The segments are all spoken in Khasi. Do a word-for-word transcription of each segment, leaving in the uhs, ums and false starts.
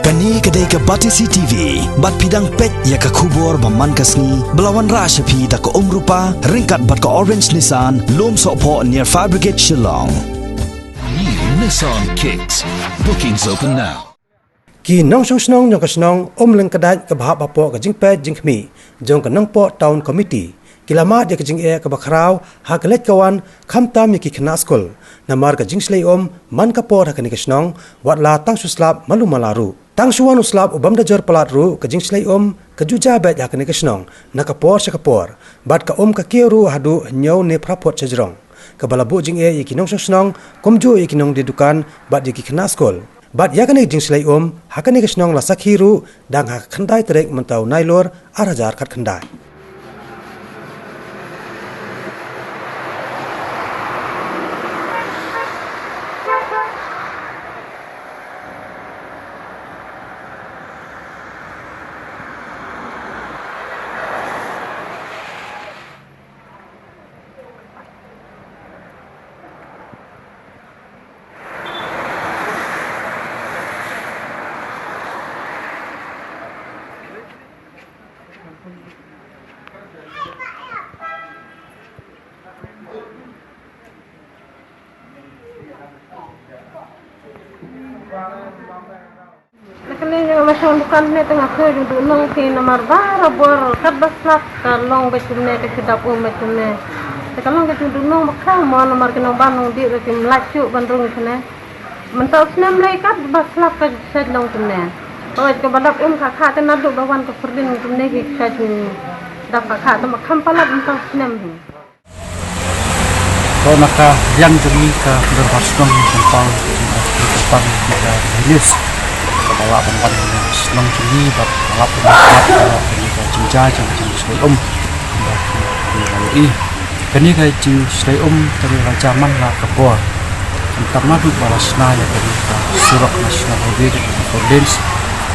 Kane ka dei ka Batesi T V, bad phi dang peit ïa ka khubor ba man ka sngi, ba la wanrah sha phi da ka Umrupa, ryngkat bad ka Orange Nissan, Lumsohphoh near Fire Brigade Shillong. New Nissan Kicks. Bookings open now. Ki nongshong shnong jong ka shnong Umlyngkdait kaba hap hapoh ka jingpeit jingkhmih jong ka Nongpoh Town Committee, ki la mad ïa ka jingeh kaba khraw ha ka leit ka wan, khamtam ïa ki khynnah skul, namar ka jingshlei um man ka por ha kane ka shnong, wat la tang shu slap malu mala ruh. Tang shu wan u slap u bym da jur palat ruh, ka jingshlei um ka ju jia beit ha kane ka shnong na ka por sha ka por, bad ka um ka kiew ruh haduh hynñiew ne phra phut shajrong, kaba la buh jingeh ïa ki nongshong shnong, kumjuh ïa ki nongdie dukan bad ïa ki khynnah skul. Bad ïa kane ka jingshlei um ha kane ka shnong la sakhi ruh dang ha ka khyndai tarik mynta u Nailur ar hajar khatkhyndai. Kane nga la shong dukan ne te nga khuid jingduhnong ki namar barabor katba slap ka long beit kumne, ka shu dap um beit kumne. Te ka long ka jingduhnong ba kham mo namar ki nongbar nongdih ruh kim lah shuh ban rung kumne. Mynta u snem lei katba slap ka shu long kumne. Ka wei kaba dap um kha kha te naduh ba wan ka pyrlin kumne ki shu dap kha kha te ba kham palat mynta u snem hi. To na ka liang jong ngi ka Dorbar Shnong ngi pynpaw jingkyrpad ïa ka news kaba lah ban wan na shnong jong ngi bad ba lah ban wan na ka jingjia jong ka jingshlei um. Bad ngi la ïohi kane ka jingshlei um ka la jia man la ka por. Khamtam naduh ba la shna ïa kane ka surok National Highway ka four lanes,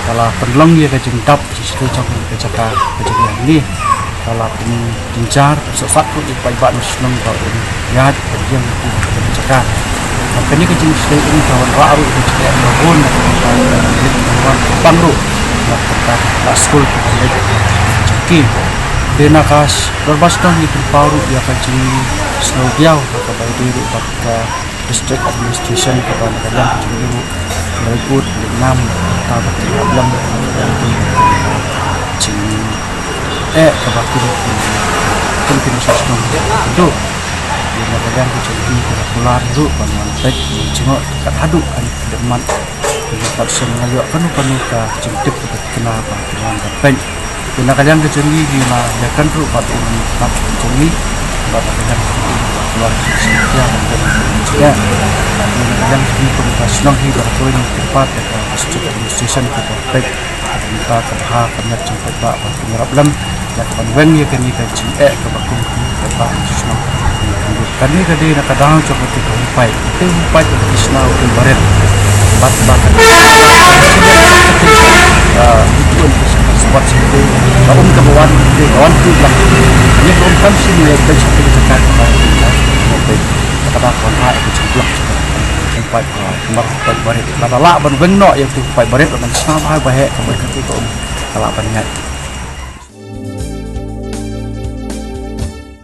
ka la pynlong ïa ka jingdap Shisha jong ka jaka ka jingïaid ngi ka la pynjynjar, pynsohsat ruh ïa u paidbah na shnong ba un ïaid ïeng ha ka jaka. Bad kane ka jingshlei um ka wanrah ruh ïa ka jingeh ba bun na ka bynta ka rit ka wan ka pang ruh na ka bynta ka skul ka ban leit jong ki. Te na ka Dorbar Shnong ngi pynpaw ruh ïa ka jingsngewdiaw ha kaba ïadei ruh bad ka District Administration kaba na ka liang ka jong ngi ruh la ïakut la ïanam ta ba ki hap lam jingeh kaba kin kin kin sha shnong. Haduh na ka liang ka jong ngi ka la kular ruh ban wan peit jingeh kat haduh kan dep mat. Ki la pat shem nga ïoh kano kano ka jingtip kaba kena ba ki wan ban peit. Te na ka liang ka jong ngi ngi la ïakan ruh bad u nongïalam ka jong ngi bad na ka liang ka jong ngi ba ka wan ka jingïaid ban peit jingeh. Te na ka liang ka jong ngi kum ka shnong hi ba ka ngi kyrpad ïa ka District Administration kaba peit ka bynta ka bha ka miat jong paidbah bad ka ngi ïarap lem ïa ka ban weng ïa kane ka jingeh kaba kum kane ka ba ka shnong. Kane ka dei na ka daw jong ka tei Hungpait. Ka tei Hungpait ka dei shnong ka tei barit. Bad ba ka ah, itu ka shnong ka spat shnong ka um ka bawan ka tei bawan tu lah. Kane ka um kam shnong ïa ka shnong ka jaka ka ba ka tei ka ba ka wan ha ka jingblok Hungpait ka mar Hungpait barit. Ba ka lah ban weng noh ïa ka tei Hungpait barit ban shnong ba ba heh ka ba ka tei ka um ka lah ban ngai.